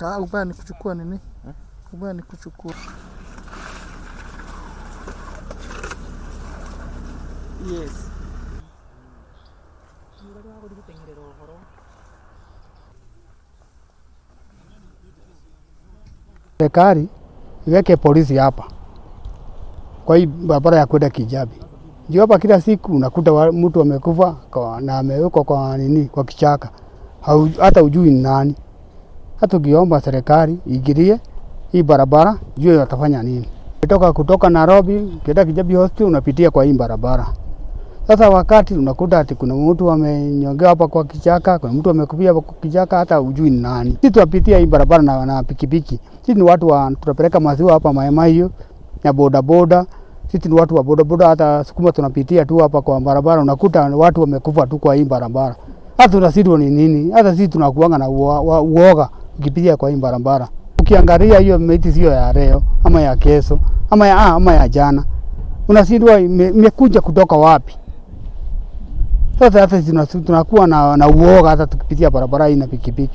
Ah, ubaya ni kuchukua nini? Ubaya ni kuchukua. Yes. Serikali iweke polisi hapa kwa hii barabara ya kwenda Kijabi. Ndio hapa kila siku unakuta mtu amekufa na amewekwa kwa nini, kwa kichaka, hata ujui ni nani. Hata ukiomba serikali iingilie hii barabara, jue watafanya nini. Kutoka Nairobi ukienda Kijabi Hospital unapitia kwa hii barabara. Sasa wakati unakuta ati kuna mtu amenyongewa hapa kwa kichaka, kuna mtu amekufia hapa kwa kichaka, hata ujui ni nani. Sisi tunapitia hii barabara na pikipiki. Sisi ni watu wa tunapeleka maziwa hapa Maema hiyo na boda boda. Sisi ni watu wa boda boda, hata sukuma tunapitia tu hapa kwa barabara, unakuta watu wamekufa tu kwa hii barabara. Hata tunashindwa ni nini? Hata sisi tunakuanga na uoga ukipitia kwa hii barabara. Ukiangalia hiyo maiti sio ya leo ama ya kesho ama ya jana. Unashindwa imekuja kutoka wapi? Sasa hata tunakuwa na uoga hata tukipitia barabara hii na pikipiki.